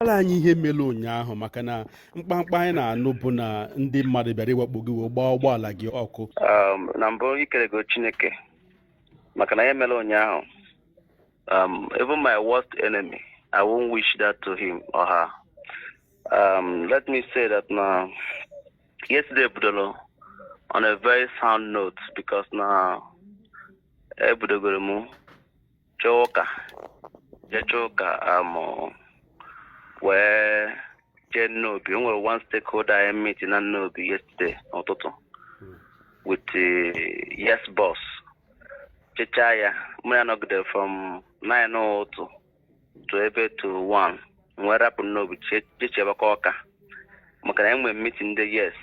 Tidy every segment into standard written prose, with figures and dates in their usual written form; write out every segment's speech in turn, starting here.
Kọwara anyị ihe mere ụnyaahụ, maka na mkpamkpa anyị na-anụ bụ na ndị mmadụ bịara iwakpo gị wee gbaa ụgbọala gị ọkụ. Na mbụ, ikelego Chineke maka na ihe mere ụnyaahụ, even my worst enemy, I won't wish that to him or her. Let me say that na yesterday bidoro on a very sound note, because na ebidogoro m chọọ ụka, jee chọọ ụka, wee jee Nnobi. O nwere one stakeholder anyị meet na Nnobi yesterday n'ụtụtụ with the Yes boss. Chechaa ya, mụ ya nọgidere from 9 ụtụ to ebe to 1, wee rapụ Nnobi jechebakwa Ọka, maka na enwere meeting ndị Yes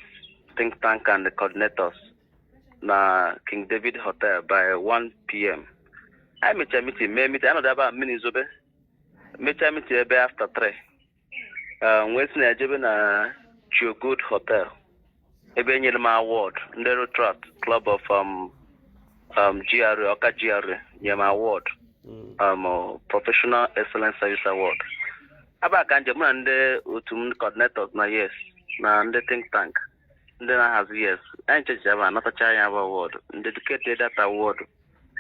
think tank and the coordinators na King David Hotel by 1 p.m. Anyị mechaa meeting, mee meeting, anọdụ ebe a mmiri zobe, mechaa meeting ebe after 3, wee si na ejebe na Good Hotel ebe e nyere m award. Ndị Rotaract Club of GRA, Ọka GRA, nyere m award, Professional Excellence Service Award. Aba ka njem mụ na ndị otu m, coordinators na Yes na ndị think tank, ndị na-ahazi Yes, anyị chechi ebe a natacha ya bụ award, ndị dedicate that award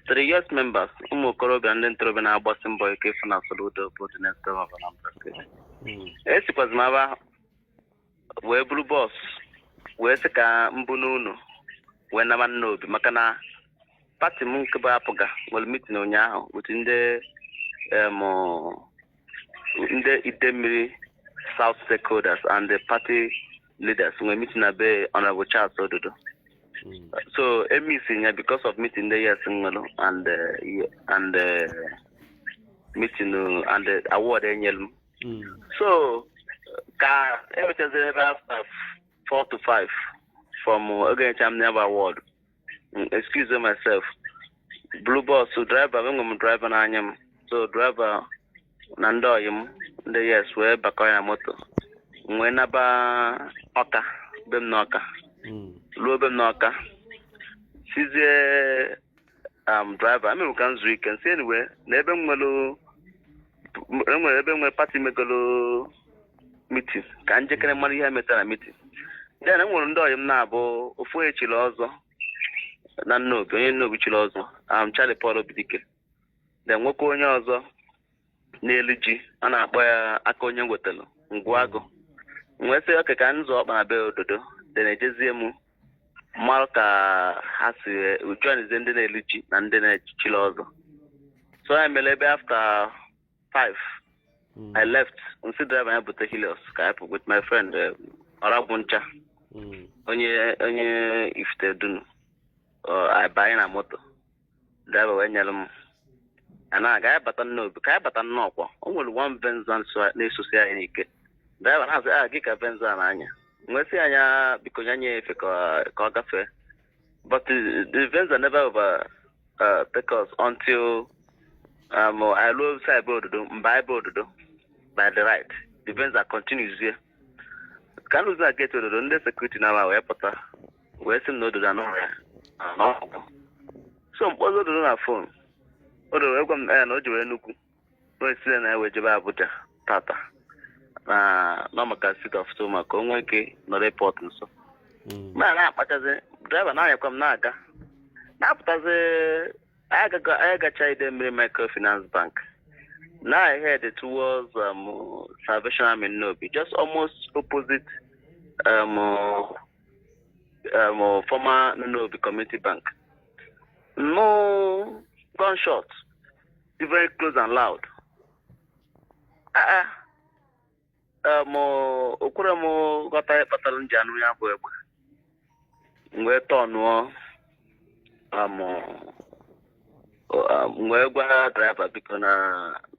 to the Yes members, ụmụ okorobịa, ndị ntorobịa na-agbasi mbọ ike ịfụ na Soludo bụ the next governor of Anambra State. Esikwazi m aba ahụ wee buru bus, wee sị ka mbụ n'ụlọ wee naba Nnobi, maka na party m nke bụ APGA nwere meeting ụnyaahụ with ndị Idemmiri South stakeholders and the party leaders, nwere meeting na be Honorable Charles Ododo. So emisi ya because of meeting ndị Yes nwere and meeting and the award enyelu m. So ka emechaziri ebe after 4 to 5 from oge ncha m never award, excuse myself, blue bus driver, enwe m driver n'anya m, so driver na ndị ọyị m, ndị Yes, wee bakọ ya moto, m wee naba Ọka, be m n'Ọka. Ruo be m n'Ọka, sizie driver emere m ka m zuo ike. Nsị anyway na ebe m nwere, enwere ebe nwere party megolo meeting, ka njekere mara ihe metara meeting. Then enwere ndị ọyị m na-abụ, ofu onye chiri ọzọ na Nnobi, onye Nnobi chiri ọzọ, Charlie Paul Obidike, then nwekwa onye ọzọ na-elu ji a na-akpọ ya aka onye wetara ngwuagụ. Wee sị oke ka m zụọ ọkpa na be Ododo, then ejezie m mmarụ ka ha si joinizie ndị na-elu ji na ndị na-echiri ọzọ. So I mere ebe after 5, I left, nsị driver ya bute Hilux ka I pụ with my friend Ọragwụ Ncha, onye Ifite Dunu. I banye na moto driver wee nyere m a na-aga. Anyị bata Nnobi, ka anyị bata Nnọkwa, o nwere one Venza na-esosi anyị n'ike. Driver na-asị a gị ka Venza na-anya, nwesị anya biko ya nye efe ka ọ gafee, but the Venza never over take us until I ruo side Ododo. Mba, ebe Ododo by the right, the Venza continues here. Ka m na gate Ododo, ndị security na wee pụta wee sị m na Ododo anọrọ ya n'ọgwụ. So mkpọzi Ododo na phone, Ododo wee gwa m ya na o jere Enugu, na o esile na ya wee jebe Abuja tata, na nọ maka sit of stoma ka o nwee ike nọrọ airport nso. Ma na-akpachazi, driver na-anyakwa m na-aga, na-apụtazi, anyị agacha Idemmiri Microfinance Bank. Now I head towards Salvation Army Nnobi, just almost opposite former Nnobi Community Bank. No gunshot, very close and loud. Ah, okwere m ghọta ihe kpatara m ji anụ ya bụ egbe. M wee tọnụọ, m wee gwa driver biko na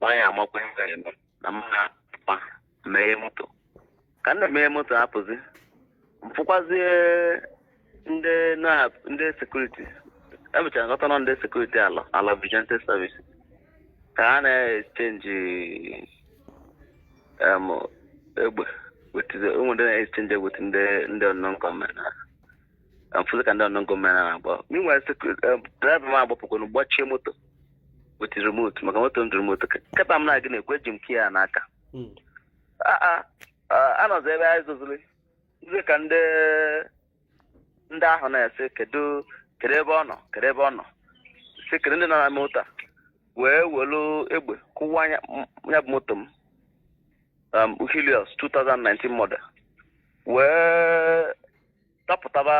anyị amakwa ihe ga-eme na m na meghe moto. Ka m na-emeghe moto apụzi, mfụkwazie ndị na ndị security, emechara nghọta nọ ndị security ala vigilante service ka ha na-exchange egbe with ụmụ ndị na-exchange egbe with ndị unknown gunmen. Mfụzi ka ndị unknown gunmen na-agba. Meanwhile, driver m agbapụkwana, gbachie moto with remote, maka moto m dị remote. Kịta m na-agị na-ekwu, eji m key ya n'aka. Aa, anọzi ebe anyị zoziri ndị ka ndị ahụ na-ese, kedu kedu ebe ọ nọ, kedu ebe ọ nọ, si kedu ndị nọ na moto a, wee welu egbe kụwa ya. Ya bụ moto m, Helios 2019 model, wee dọpụtaba.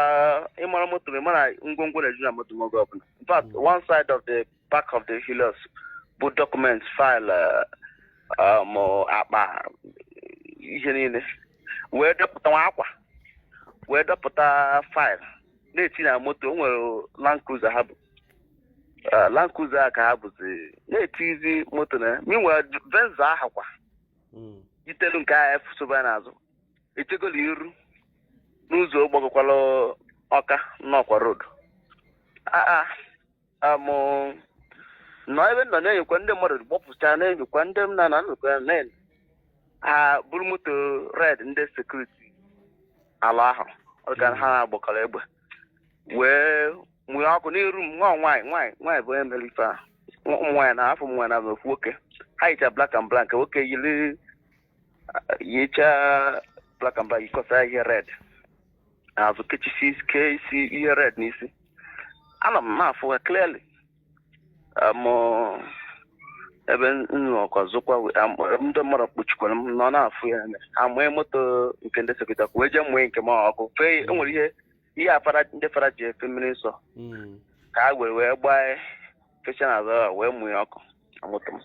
Ịmara moto m, ịmara ngwongwo na-eju na moto m oge ọbụla. In fact, one side of the back of the Helios bụ documents, file, akpa ihe niile, wee dọpụta nwa akwa, wee dọpụta file na-eti na moto. O nwere Land Cruiser ha bụ, Land Cruiser a ka ha bụzi na-etizi moto na ya. Meanwhile, Venza ahụ kwa itelu nke agha soba n'azụ echegolo iru n'ụzọ gbagokwala Ọka nnọkwa road. Aa, amụ nọ ebe m nọ na-enyekwa ndị mmadụ gbọpụcha, na-enyekwa ndị m na nnukwu na ha buru moto red, ndị security ala ahụ. Ọ ka ha na-agbakọrọ egbe wee mụnye ọkụ n'iru m. Nwa nwaanyị nwaanyị nwaanyị bụ onye mere ife ahụ. Ụmụ nwaanyị na afọ, ụmụ nwaanyị na ofu nwoke. Ha yicha black and black. Nwoke yiri yicha black and black, yikọsa ihe red azụ, kechisi kee isi ihe red n'isi. Anọ m na-afụ ya clearly. Mụ ebe nnọkwa zụkwa, ndị mmadụ kpuchikwara m nọ na-afụ ya. Amụnye moto nke ndị security ọkụ, wee jee mụnye nke m ọkụ fee. E nwere ihe afara ndị fara ji efe mmiri nsọ ka ha were wee gbaa fecha n'azụ ha, wee mụnye ọkụ na moto m.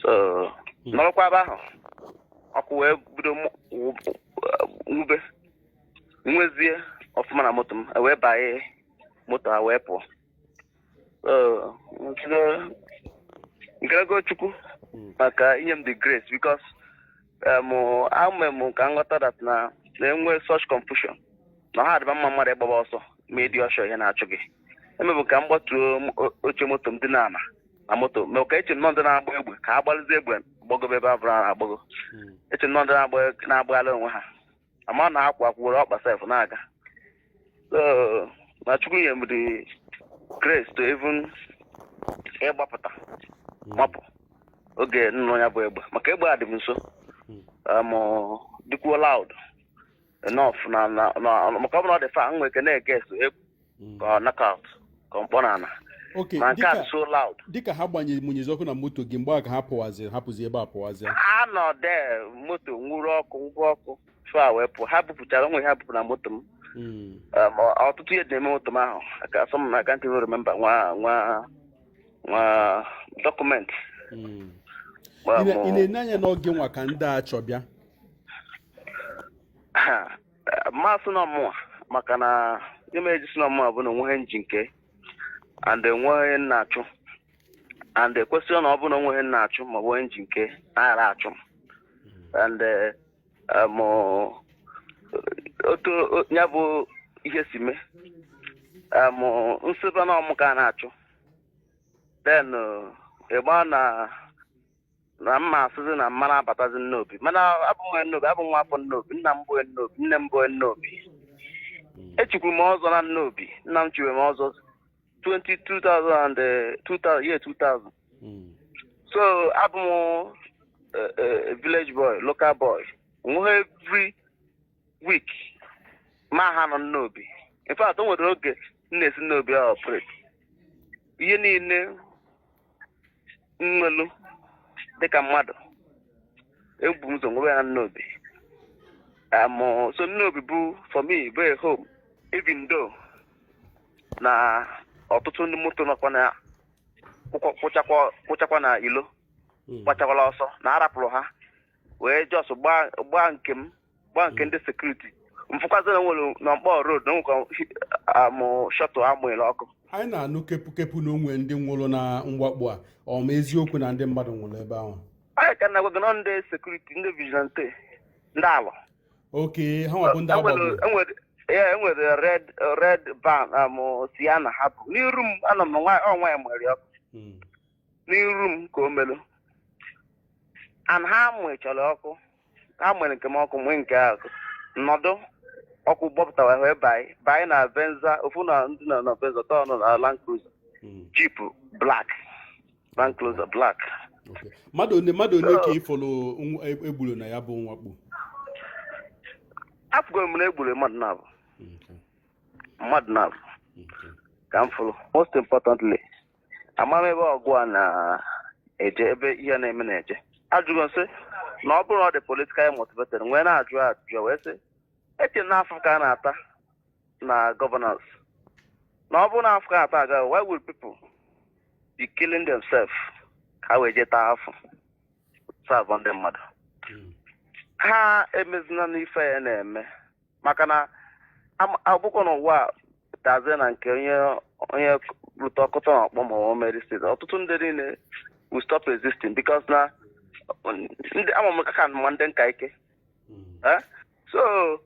So nọrọkwa ebe ahụ, ọkụ wee bido nwube nwezie ọfụma na moto m, wee banye moto ha wee pụọ. So nkelego Chukwu maka inye m the grace, because ame m ka nghọta that na na-enwe such confusion na ha adịba mma mmadụ ịgbaba ọsọ ma ịdị ọsọ ihe na-achụ gị. Emebụ ka m gbatuo oche moto m dị n'ala na moto, ma ka eche m nọ ndị na-agba egbe ka ha gbalịzie egbe gbagobe ebe abụrụ a na-agbago. Eche m nọ ndị na-agbagharị onwe ha, ama na akwa akwụwere ọkpa sef na-aga. So na Chukwu nyere m the grace to even ịgbapụta mapụ oge nnụnụ ya bụ egbe, maka egbe a dị m nso, dịkwuo loud enough na maka ọ bụrụ na ọ dị fa, m nwere ike na-ege eso egwu ka ọ knockout, ka ọ mkpọ n'ala. Ma nke a dị so loud. Dịka ha gbanyere mụnyezi ọkụ na moto gị, mgbe a ka ha pụwaziri, hapụzi ebe a pụwazịa? Ha nọ de moto nwuru ọkụ, ngwa ọkụ fa wee pụọ. Ha bupụchara onwe ha bupụ na moto m. Ọtụtụ ihe dị n'ime moto m ahụ aka some I can't even remember, nwa nwa nwa document. Ị na-ene anya n'oge nwa ka ndị a chọbịa? Mmasị na ọmụwa, maka na ihe mere eji si na ọmụwa bụ na onweghị nji nke and enweghị nna achụ, and ekwesịrị na ọ bụ na onweghị nna achụ ma ọ bụ onye nji nke na-aghara achụ m. And otu ya bụ ihe si mee, nsịba na ọmụ ka a na-achụ, then ịgba na mma asịzi na mma na-abatazi Nnobi. Mana abụ m onye Nnobi, abụ m nwa afọ Nnobi. Nna m bụ onye Nnobi, nne m bụ onye Nnobi. Echikwuru m ọzọ na Nnobi. Nna m chiwere m ọzọ 20 and 2000, year 2000. So abụ m village boy, local boy. Nweghị every week ma ha nọ Nnobi. In fact, o nwere oge m na-esi Nnobi a operate ihe niile nwelu dịka mmadụ ebu m ụzọ nwebe ya na Nnobi. So Nnobi bụ for me bụ a home, even though na ọtụtụ ndị moto nọkwa na kwụchakwa na ilo, gbachakwala ọsọ na arapụrụ ha, wee just gbaa nke m, gbaa nke ndị security. Mfụkwazi na nwere na Mkpọ road na nwekwa amụ shuttle amụnyere ọkụ. Anyị na-anụ kepụkepụ na onwe ndị nwụrụ na mwakpo a. Ọ ma eziokwu na ndị mmadụ nwụrụ ebe ahụ? Anyị ka na-agwa gị nọ ndị security, ndị vigilante, ndị alụ. Oke ha nwabụ ndị agbagburu. Enwere ya, enwere red van amụ Sienna ha bụ n'iru m. Anọ m nwa ọ nwaanyị nwere ọkụ n'iru m ka o melu, and ha mụchara ọkụ, ha nwere nke m ọkụ, nwee nke ahụ nọdụ ọkụ gbọpụtara wee banye na Venza. Ofu na ndị nọ na Venza, tọ nọ na Land Cruiser, Jeep black, Land Cruiser black. Okay. Mmadụ one ka ị fọrọ egburu na ya bụ mwakpo? Afụgo m na egburu mmadụ na-abụ. Mmadụ na-abụ ka m fụrụ. Most importantly, ama m ebe ọgụ a na-eje, ebe ihe na-eme na-eje. Ajụgo m sị na ọ bụrụ na ọ dị politically motivated, nwee na-ajụ ajụjụ wee sị eche na afọ ka a na-ata na governance, na ọ bụrụ na afọ ka a na-ata aga, why would people be killing themselves ka ha wee jee taa afọ serve ndị mmadụ? Ha emezina n'ife ya na-eme, maka na akwụkwọ n'ụwa a dazie na nke onye onye rute ọkụta na ọkpọ ma ọ meri steeti, ọtụtụ ndị niile will stop existing, because na ndị ama m aka ma ndị nka ike. Eh? So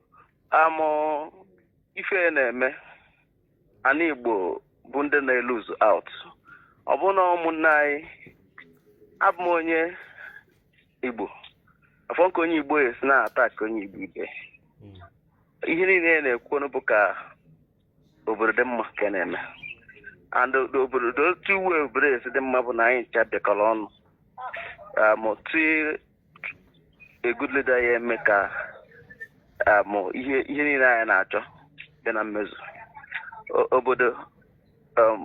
amụ ife ya na-eme, ana Igbo bụ ndị na-elose out. Ọ bụrụ na ụmụnne anyị, abụ m onye Igbo, afọ nke onye Igbo esi na-attack onye Igbo ibe. Ihe niile na-ekwu bụ ka obodo dị mma ka na-eme, and the obodo, the otu uwe obodo esi dị mma bụ na anyị ncha bịakọrọ ọnụ, tie a good leader ya eme ka ihe niile anyị na-achọ dị na mmezu. Obodo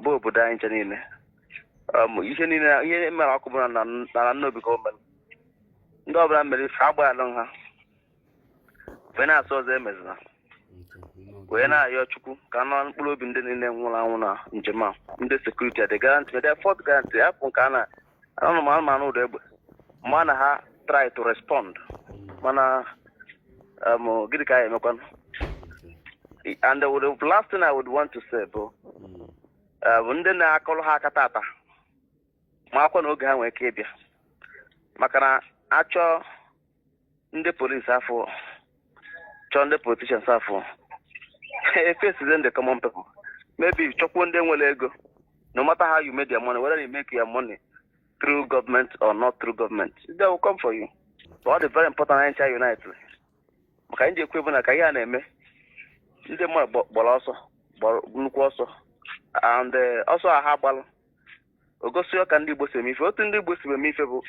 bụ obodo anyị ncha niile. Ihe niile ihe mere ọkụ bụ na na Nnobi ka o mere ndị ọbụla mere ife agbaghalụ ha wee na-asụ ọzọ emezina, wee na-ayọ Chukwu ka anụ mkpụrụ obi ndị niile nwụrụ anwụ na njem a. Ndị security dị guarantee, dị fọt guarantee hapụ nke a na anụ m anụmanụ ụda egbe ma na ha try to respond, mana gịnị ka anyị emekwanụ? And the last thing I would want to say bụ bụ ndị na-akọrọ ha aka tata ma akwa na oge ha nwere ike ịbịa, maka na achọ ndị polisi afọ, chọọ ndị politicians afọ, efesizie the common people, maybe chọkwuo ndị nwere ego. No matter how you make their money, whether you make your money through government or not through government, they will come for you. But ọ dị very important anyị ncha unite, maka anyị ji ekwu ebu na ka ihe a na-eme, ndị mmadụ gbara ọsọ, gbara nnukwu ọsọ, and ọsọ a ha gbalụ o gosi ka ndị Igbo si eme ife. Otu ndị Igbo si eme ife bụ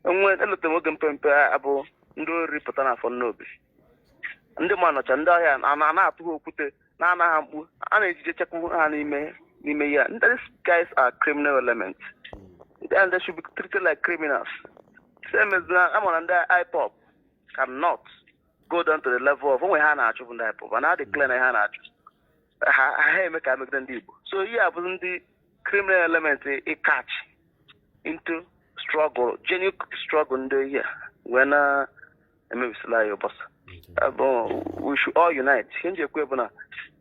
enwe elotere m oge mpempe abụ ndị ori pụta n'afọ Nnobi, ndị mmadụ nọcha, ndị ọhịa a na-atụ ha okwute, na-ana ha mkpu, a na-ejije chekwa ha n'ime ihe a. These guys are criminal elements and they should be treated like criminals, same as na ama na ndị IPOB cannot go down to the level of onwe ha na-achụ bụ ndị IPOB and ha declare na ha na-achụ ha ha eme ka megide ndị Igbo. So ihe a bụ ndị criminal element ị catch into struggle, genuine struggle ndị ihe a wee na-emebisila anyị ụbọchị bụ. We should all unite. Ihe nji ekwe bụ na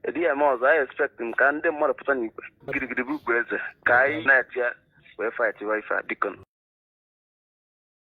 edi eme ọzọ, I expect m ka ndị mmadụ pụta n'igwe, gidigidi bụ ugwu eze, ka anyị unite ya wee fight wa ife a, biko.